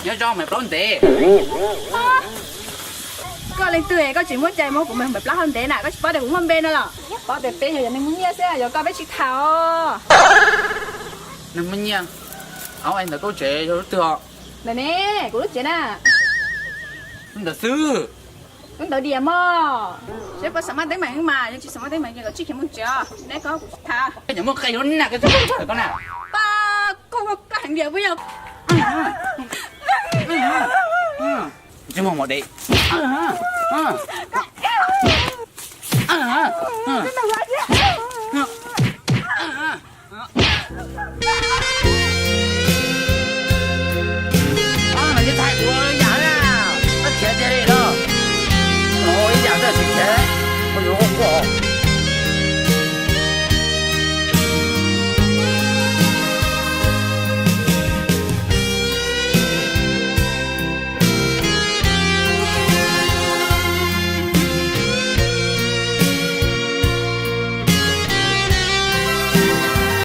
Nyob zoo, Maiv Plaub ntev. Koj leej twg koj tsis muab cai muab kuv Maiv Plaub hau ntev na, koj tsis paub tias kuv muaj npe no los? Paub tias peb yog cov neeg muaj nyiaj xwb, yog koj peb tsis tham. Neeg muaj nyiaj. Au, ntawm koj tsev yog lub twg os? Ntawm ne, kuv lub tsev na. Lub ntawd xwb. Lub ntawd diam mog. Seb puas xav maj teeb meem mas, yog tsis xav maj teeb meem ces koj tsij khiav mus tsev os, neb koj kuv tsis tham. Koj nyob muaj qe yuav na, koj tsis koj na. Pab koj koj heev diam puas yog? Tsis muaj mov dev. Thaij kuv yam na, koj khiav tiag li los? Ib yam tsis khiav, kuv yuav ua quaj.